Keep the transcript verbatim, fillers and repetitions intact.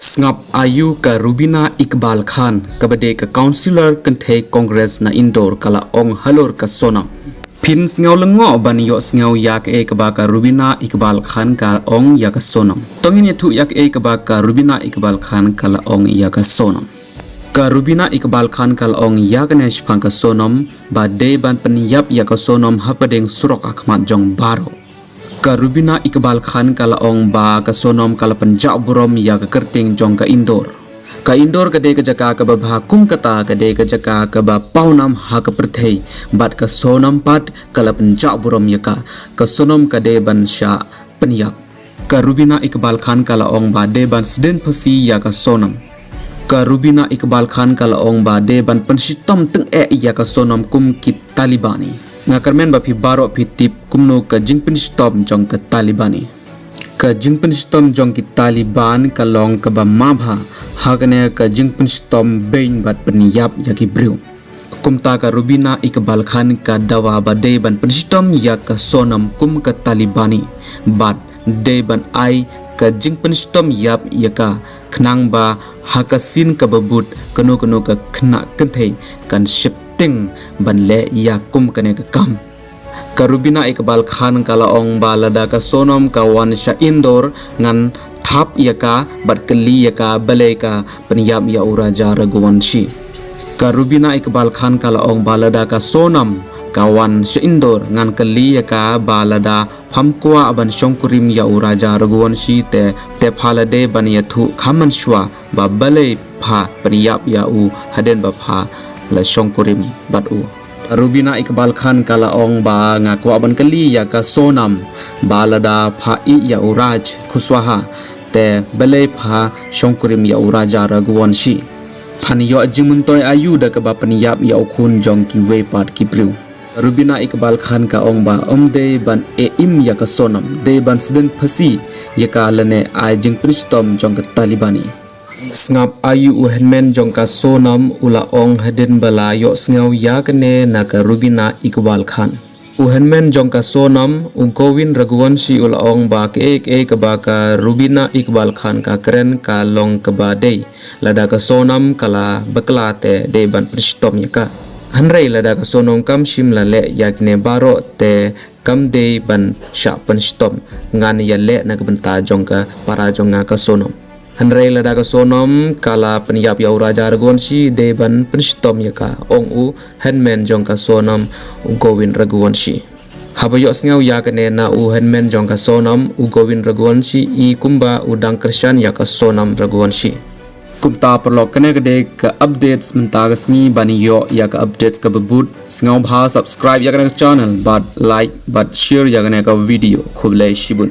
Sngap aïu ka Rubina Iqbal Khan, kaba dei ka councillor kynthei Congress na Indore, ka la ong halor ka Sonam. Phin sngew lyngngoh ban ïohsngew ïa kaei kaba ka Rubina Iqbal Khan ka ong ïa ka Sonam. To ngin ïathuh ïa kaei kaba ka Rubina Iqbal Khan ka la ong ïa ka Sonam. Ka Rubina Iqbal Khan ka la ong ïa kane shaphang ka Sonam, ba dei ban pynïap ïa ka Sonam hapdeng surok ha khmat jong baroh. Ka Rubina Iqbal Khan ka la ong ba ka Sonam ka la pynjah burom ïa ka kyrteng jong ka Indore. Ka Indore ka dei ka jaka kaba bha kum kata, ka dei ka jaka kaba pawnam ha ka pyrthei, bad ka Sonam pat ka la pynjah burom ïa ka. Ka Sonam ka dei ban shah pynïap. Ka Rubina Iqbal Khan ka la ong ba dei ban sdien phasi ïa ka Sonam. Ka Rubina Iqbal Khan ka la ong ba dei ban pynshitom tyngeh ïa ka Sonam kum ki Talibani. Nga kyrmen ba phi baroh phi tip kumno ka jingpynshitom jong ka Talibani. Ka jingpynshitom jong ki Taliban ka long kaba ma bha ha kane ka jingpynshitom beiñ bad pynïap ïa ki briew. Kumta ka Rubina Iqbal Khan ka dawa ba dei ban pynshitom ïa ka Sonam kum ka Talibani, bad dei ban ai ka jingpynshitom ïap ïa ka, khnang ba ha ka sien kaba bud kano kano ka khynnah kynthei kan sheptieng ban leh ïa kum kane ka kam. Ka Rubina Iqbal Khan ka la ong ba lada ka Sonam ka wan sha Indore, ngan thap ïa ka bad kylli ïa ka balei ka pynïap ïa u Raja Raghuvanshi. Ka Rubina Iqbal Khan ka la ong ba lada ka Sonam ka wan sha Indore, ngan kylli ïa ka ba lada pham kwah ban shongkurim ïa u Raja Raghuvanshi te, te pha la dei ban ïathuh kham mynshuwa ba balei pha pynïap ïa u hadien ba pha la shongkurim bad u. Rubina Iqbal Khan ka la ong ba nga kwah ban kylli ïa ka Sonam ba lada pha ïeit ïa u Raj Kushwaha te balei pha shongkurim ïa u Raja Raghuvanshi. Phan ïoh jingmyntoi aïu da kaba pynïap ïa u khun jong kiwei pat ki briew. Rubina Iqbal Khan ka ong ba ym dei ban e im ïa ka Sonam, dei ban sdien phasi ïa ka lane ai jingpynshitom jong ka Talibani. Sngap aïu u hynmen jong ka Sonam u la ong hadien ba la ïohsngew ïa kane na ka Rubina Iqbal Khan. U hynmen jong ka Sonam, u Govind Raghuvanshi u la ong ba kaei kaei kaba ka Rubina Iqbal Khan ka kren ka long kaba dei. Lada ka Sonam ka la bakla te dei ban pynshitom ïa ka. Hynrei lada ka Sonam kam shym la leh ïa kine baroh te kam dei ban shah pynshitom, ngan ïaleh na ka bynta jong ka para jong nga ka Sonam. Hynrei lada ka Sonam ka la pynïap ïa u Raja Raghuvanshi dei ban pynshitom ïa ka, ong u hynmen jong ka Sonam u Govind Raghuvanshi. Haba ïohsngew ïa kane na u hynmen jong ka Sonam u Govind Raghuvanshi i kumba u dang kyrshan ïa ka Sonam Raghuvanshi. Kumta paralok kane ka dei ka updates mynta ka sngi, ban ïoh ïa ka updates kaba bud sngewbha subscribe ïa kane ka channel bad like bad share ïa kane ka video. Khublei shibun.